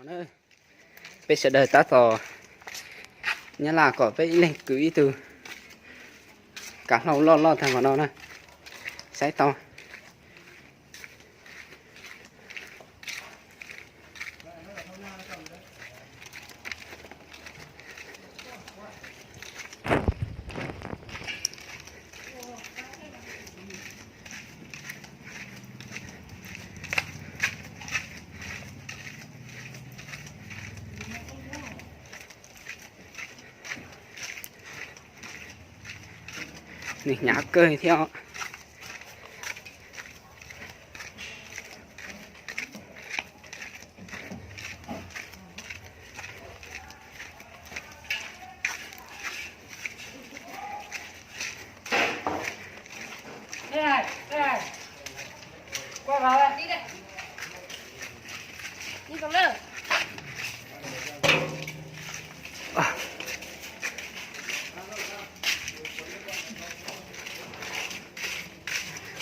Peb sawv daws tab tom nyob laj kom peb ib leeg kwv ib tug kav hlau loj loj tag npaum no na, saib tau. Nws hnyav kawg thiab.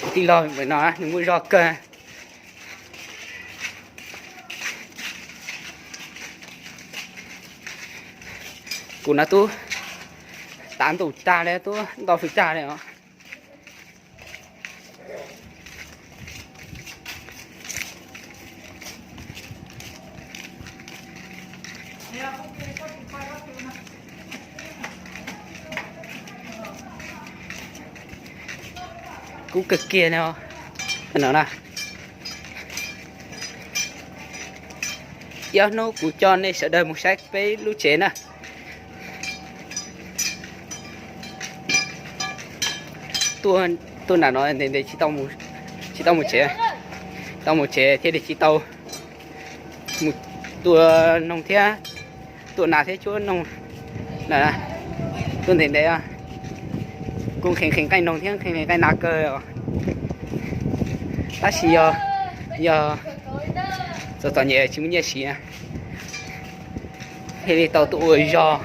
Kuv tij laug no nws muaj zog kawg. Kuv no twb tav ntuj tag li, twb nto fwm tag li os. Kub kawg kiag li no na. Ib ob hnub kuv coj nej sawv daws mus saib peb lub tsev na. Tuaj nram no ntev ntev tsis tau mus tsev, tau mus tsev thiaj li tsis tau mus tua noog thiab, tua nas thiab cuab noog na. Tuaj ntev ntev kuj nqhis nqhis nqaij noog thiab nqhis nqhis nqaij nas kawg os. Tab sis yog, yog txom txom nyem tsis muaj nyiaj siv thiaj li tau tuaj ua zog.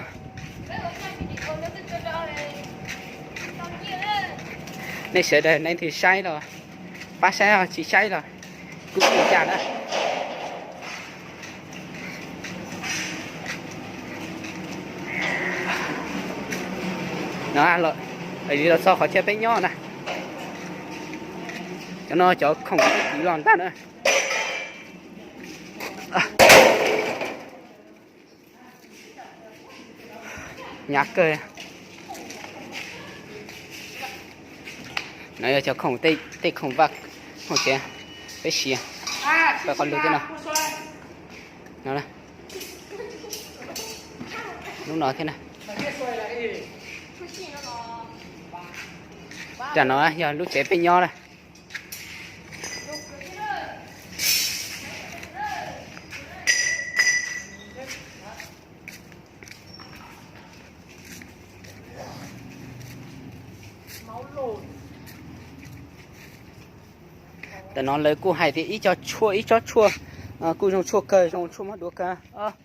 Nej sawv daws leej twg saib los pab saib, tsis saib los kuj tsis ua cas na. No, los txog qhov chaw peb nyob na. Cov no cov khoom peb kwv los ntag na. Hnyav kawg. No yog cov khoom, tej khoom vaj khoom tsev peb siv, peb qhov lug thiab no. Lub no thiab na. Tam no yog lub tsev peb nyob na. Tam no lawv kuj hais tias ib co tshuaj, ib tsob tshuaj kuj zoo tshuaj kawg, zoo tshuaj muab duav kawg.